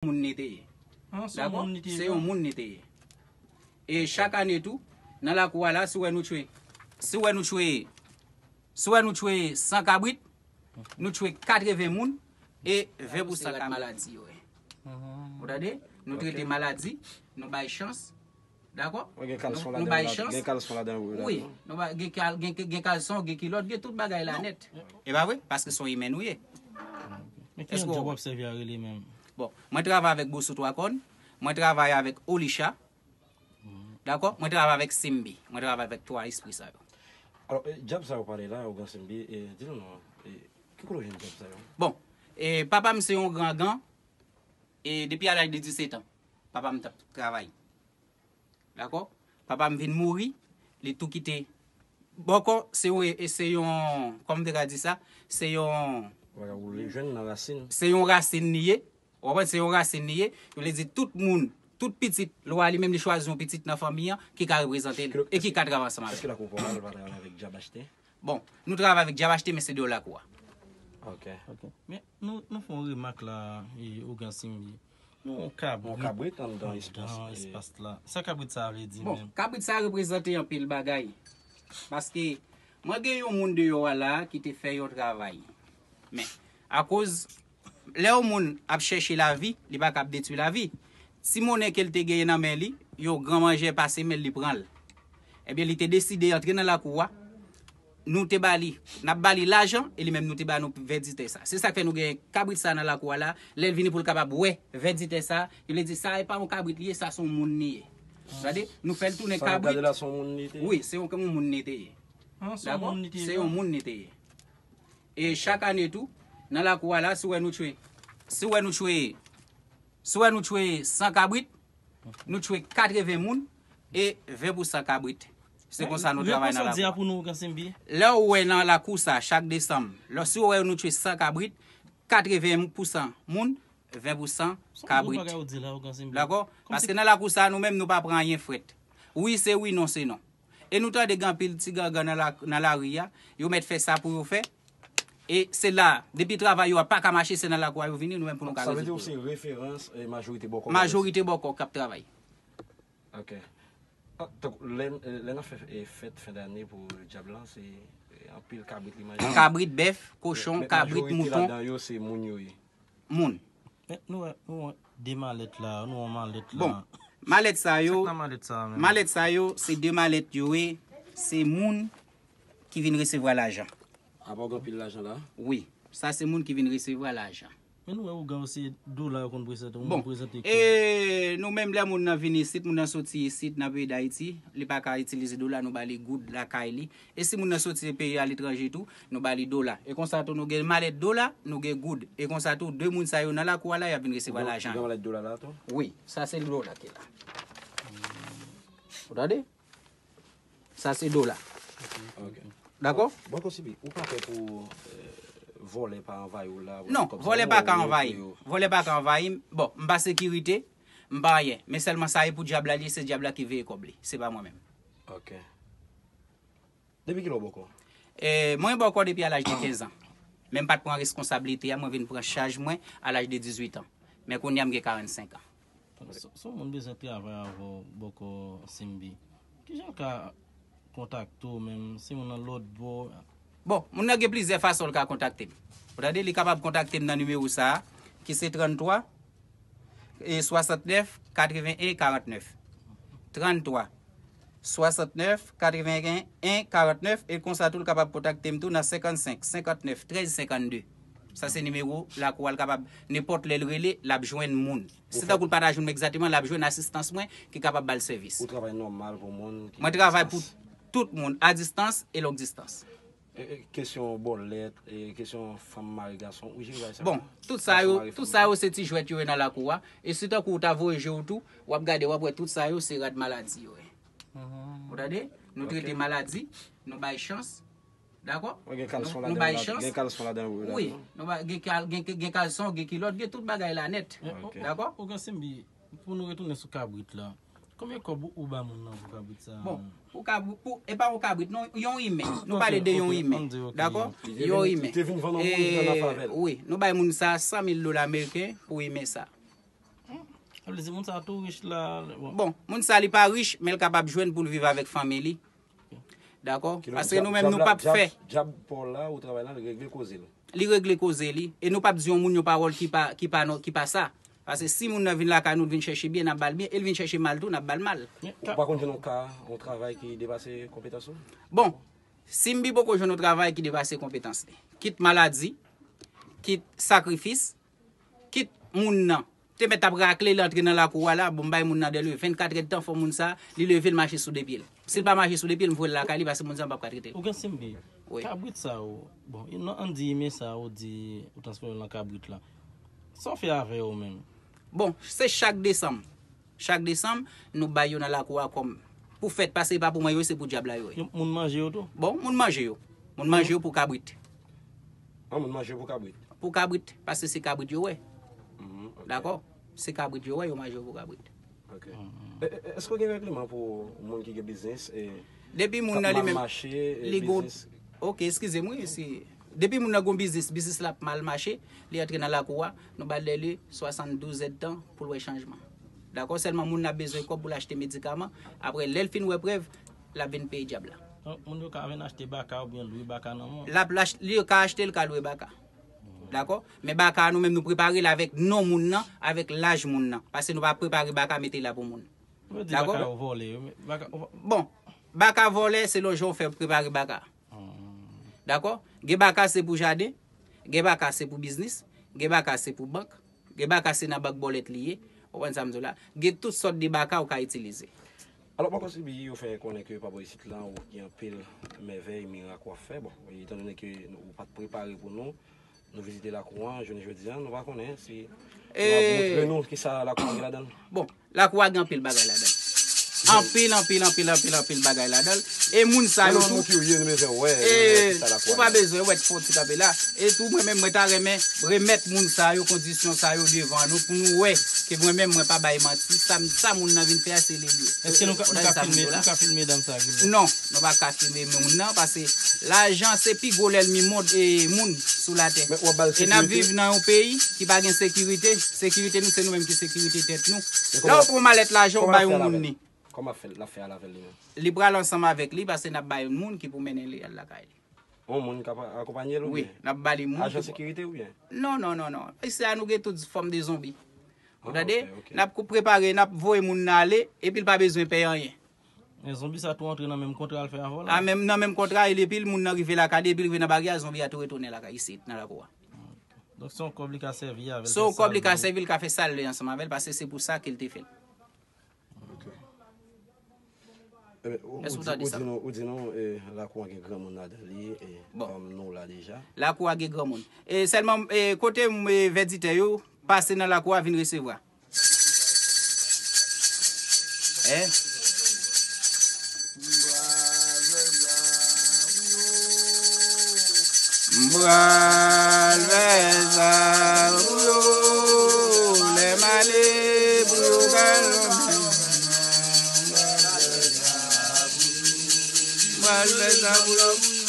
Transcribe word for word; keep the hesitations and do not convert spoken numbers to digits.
moun li te ye. Dakò? Se yon moun li te ye. E chak ane tou, nan lakou a la, si w wè nou tchwe, si w wè nou tchwe, si w wè nou tchwe san kabrit, nou tchwe katreven moun e ven pou san kabrit. Ou tande? Nou trete maladi, nou bay chans. Dakò? Gen kalson ladan. Wi, gen kalson, gen kilòt, gen tout bagay la nèt. E pa vre? Paske se yon imen nou ye. Men ki jan djòb w ap sèvi a rele menm? Bon, mwen travay avèk Boso Twa Kòn, mwen travay avèk Olisha. Dakò? Mwen travay avèk Simbi. Mwen travay avèk twa espri sa yo. Alò, djab sa yo pale la, Ougan Simbi, di nou non, ki kote w jwenn djab sa yo? Bon, papa m se yon gran gan, e depi a laj de disetan, papa m t ap travay. Dakò? Papa m vin mouri, li tou kite. Bòkò, se yon, se yon, kòman m te ka di sa? Se yon, se yon rasin li ye. Ou konprann? Se yon rasin li ye. Yo vle di tout moun, tout pitit, lwa li menm li chwazi yon pitit nan fanmi an ki ka reprezante l e ki ka travay ansanm avè l. Bon, nou travay avèk djab achte, men se de lakou a. Ok. Men nou, nou fè yon remak la, Ougan Simbi. Nou yon kabrit anndan espas la. Sa kabrit sa vle di menm? Bon, kabrit sa reprezante anpil bagay. Paske mwen gen yon moun deyò a la ki te fè yon travay. Men, akoz lè yon moun ap chèche lavi, li pa ka ap detwi lavi. Ti monnen ke l te genyen nan men li, yon gran manjè pase men l, li pran l. Ebyen, li te deside antre nan lakou a. Nou te ba li, n ap ba li lajan, e li menm nou te ba nou vèditè sa. Se sa k fè nou gen kabrit sa nan lakou a la. Lè l vini pou l kapab wè vèditè sa, yo vle di sa e pa yon kabrit li ye, sa se yon moun li ye. Gade, nou fè l tounen kabrit. Wi, se yon moun li te ye. Dakò? Se yon moun li te ye. E chak ane tou, nan lakou a la, si w wè nou tchwe, si w wè nou tchwe, si w wè nou tchwe san kabrit, nou tchwe katreven moun e ven pou san kabrit. Se konsa nou travay nan lakou a. Lè w wè nan lakou sa, chak desanm, lè si w wè nou tchwe san kabrit, katreven pou san moun, ven pou san kabrit. Dakò? Paske nan lakou sa, nou menm, nou pa pran anyen frèt. Wi, se wi, non, se non. E nou tande gen anpil ti gangan nan la, nan lari a, yo mèt fè sa pou yo fè. E se la, depi travay yo a pa ka mache, se nan lakou a yo vini, nou menm pou nou ka rezoud pou yo. Sa vle di ou se referans majorite bòkò? Majorite bòkò k ap travay. Ok. Tankou lè, lè n ap fè fèt fen dane pou djab lan, se anpil kabrit li manje. Kabrit, bèf, kochon, kabrit, mouton. Men majorite ladan yo se moun yo ye. Moun. Men nou wè, nou wè de malèt la, nou wè malèt la. Bon, malèt sa yo, malèt sa yo, se de malèt yo ye, se moun ki vin resevwa lajan. Apa w gen anpil lajan la? Wi, sa se moun ki vin resevwa lajan. Men nou wè ougan yo se dola yo konn prezante, ou konn prezante kòb. E nou menm lè moun nan vin isit, moun nan soti isit nan peyi Dayiti, li pa ka itilize dola, nou ba li goud lakay li. E si moun nan soti peyi aletranje tou, nou ba li dola. E konsa tou nou gen malèt dola, nou gen goud. E konsa tou de moun sa yo nan lakou a la, y ap vin resevwa lajan yo. Ou gen malèt dola la tou? Wi, sa se dola ki la. Ou tande? Sa se dola. Dakò? Bon, Kosibi, ou pa pè pou vòlè pa anvayi w la? Non, vòlè pa ka anvayi m. Vòlè pa ka anvayi m. Bon, m pa sekirite, m pa anyen. Men sèlman sa e pou dyab la li ye, se dyab la ki veye kòb li. Se pa mwen menm. Ok. Depi kilè w bòkò? E, mwen bòkò depi a laj de kenz an. Men m pa t pran reskonsablite a, mwen vin pran chaj mwen a laj de dizuit an. Men kounye a m gen karannsenk an. Se yon moun bezwen travay avè w bòkò Simbi. Kijan l ka kontakte w menm? Se yon nan lòt bò? Bon, moun nan gen plizyè fason l ka kontakte m. Ou tande, li kapab kontakte m nan nimewo sa a, ki se tranntwa, e swasantnèf, katreven en, karantnèf. Tranntwa, swasantnèf, katreven en, karantnèf, e konsa tou l kapab kontakte m tou nan senkannsenk, senkannèf, trèz, senkannde. Sa se nimewo lakou a, l kapab, nenpòt lè l rele, l ap jwenn moun. Si tankou l pa ta jwenn mwen egzakteman, l ap jwenn asistans mwen ki kapab ba l sèvis. Ou travay nòmal pou moun ki... Mwen travay pou tout moun, a distans e long distans. E, e, kesyon bòlèt, e, kesyon fanm mare gason, ou jere bagay sa yo? Bon, tout sa yo, tout sa yo se ti jwèt yo ye nan lakou a. E si tankou ou ta voye je w tou, w ap gade, w ap wè tout sa yo se rad maladi yo ye. Ou tande? Nou trete maladi, nou bay chans. Dakò? Gen kalson ladan. Nou bay chans. Gen kalson ladan. Wi, gen, gen kalson, gen kilòt, gen tout bagay la nèt. Dakò? Ougan Simbi, pou nou retounen sou kabrit la. Konbyen kòb ou ba moun nan pou kabrit sa? Bon, pou kabrit, pou, e pa yon kabrit, non, yon imen. Nou pale de yon imen. Dakò? Yon imen. Wi, nou bay moun sa san mil dola ameriken pou imen sa. Sa vle di moun sa tou rich la. Bon, moun sa li pa rich, men l kapab jwenn pou l viv avèk fanmi li. Dakò? Paske nou menm nou p ap fè. Dyab pa w la ou travay la, li regle koze l. Li regle koze li. E nou p ap di yon moun yon pawòl ki pa, ki pa, non, ki pa sa. Paske si moun nan vin lakay nou, l vin chèche byen, n ap ba l byen. E l vin chèche mal tou, n ap ba l mal. Ou pa konn jwenn yon ka, yon travay ki depase konpetans ou? Bon, si m pi poko jwenn yon travay ki depase konpetans li, kit maladi, kit sakrifis, kit moun nan te mèt ap rakle, li antre nan lakou a la, bon, m bay moun nan dèlè vennkat èdtan, fò moun sa, li leve, l mache sou de pye l. Si l pa mache sou de pye l, m voye l lakay li, paske moun sa, m p ap ka trete l. Ou gen Simbi, wi, kabrit sa yo, bon, nan ann di imen sa yo, di ou transfòme l an kabrit la. Sa w fè avè yo menm? Bon, se chak desanm. Chak desanm, nou bay yo nan lakou a kòm pou fèt, paske e pa pou mwen yo ye, se pou dyab la yo ye. Moun manje yo tou? Bon, moun manje yo. Moun manje yo pou kabrit. An, moun manje yo pou kabrit? Pou kabrit, paske se kabrit yo wè. Mhm, ok. Dakò? Se kabrit yo wè, yo manje yo pou kabrit. Ok. E, e, èske w gen règleman pou moun ki gen biznis, e, depi moun nan li menm, li gon, ok, eskize m, wi, si, depi moun nan gon biznis, biznis la ap mal mache, li antre nan lakou a, nou ba l dèlè swasanndouz èdtan pou l wè chanjman. Dakò? Sèlman moun nan bezwen kòb pou l achte medikaman. Apre, lè l fin wè prèv, l ap vin peye dyab la. Donk, moun yo ka vin achte baka oubyen lwe baka nan men w? L ap, li ka achte, l ka lwe baka. Dakò? Men baka a, nou menm, nou prepare l avèk non moun nan, avèk laj moun nan. Paske nou pa prepare baka, mete la pou moun. Dakò? Baka yo vòlè, yo, men baka, bon, baka vòlè, selon jan w fè prepare baka. Dakò? Gen baka se pou jaden, gen baka se pou biznis, gen baka se pou bank, gen baka se nan bank bòlèt li ye. Ou konprann sa m di w la? Gen tout sòt de baka ou ka itilize. Alò, Pòkò Sibi, yo fè konnen ke pa bò isit lan, ou gen anpil mèvèy, mirak w ap fè. Bon, etandone ke ou pa t prepare pou nou, nou vizite lakou an, jounen jodi a, nou pa konnen si w ap montre nou kisa lakou an gen ladan l. Bon, lakou a gen anpil bagay ladan l. Anpil, anpil, anpil, anpil, anpil bagay ladan l. E moun sa yo tou, ou pa bezwen wè, fè yon ti kanpe la. E tou, mwen menm, mwen ta renmen remèt moun sa yo kondisyon sa yo devan nou pou nou wè ke mwen menm, mwen pa bay manti. Sa, sa moun nan vin fè a, se li l ye. Èske nou ka, nou ka filme, nou ka filme dam sa ki la? Non, nou pa ka filme moun nan, paske lajan se pi gwo lènmi mond, e, moun sou latè. E n ap viv nan yon peyi ki pa gen sekirite. Sekirite nou, se nou menm ki sekirite tèt nou. Lè w pran malèt lajan, w bay yon moun li. Kòman l ap fè l avè l li menm? Li pral ansanm avèk li, paske n ap bay yon moun ki pou mennen li al lakay li. Yon moun k ap akonpanye l oubyen? Wi, n ap ba li moun. Ajan sekirite oubyen? Non, non, non, non. Isi a nou gen tout fòm de zonbi. Ou tande? N ap prepare, n ap voye moun nan ale, epi l pa bezwen pè anyen. Men zonbi sa tou antre nan menm kontra l fè avè w la? A, menm, nan menm kontra, epi l moun nan rive lakay li, epi l rive nan baryè a, zonbi a tou retounen lakay isit, nan lakou a. Donk se yon kòb li ka sèvi avè l. Se yon kòb li ka sèvi, li ka fè sa l vle ansanm avè l, paske se pou sa ke l te fè l. Ok. Èske w tande sa? Ou di nou, ou di nou, e, lakou an gen granmoun ladan li, e, kòm nou la deja. Lakou a gen granmoun. E sèlman, e, kote m, e, vèditè yo pase nan lakou a vin resevwa. E? M pral fè sa pou yo, lè m ale pou yo ka lonmen. M pral fè sa pou yo.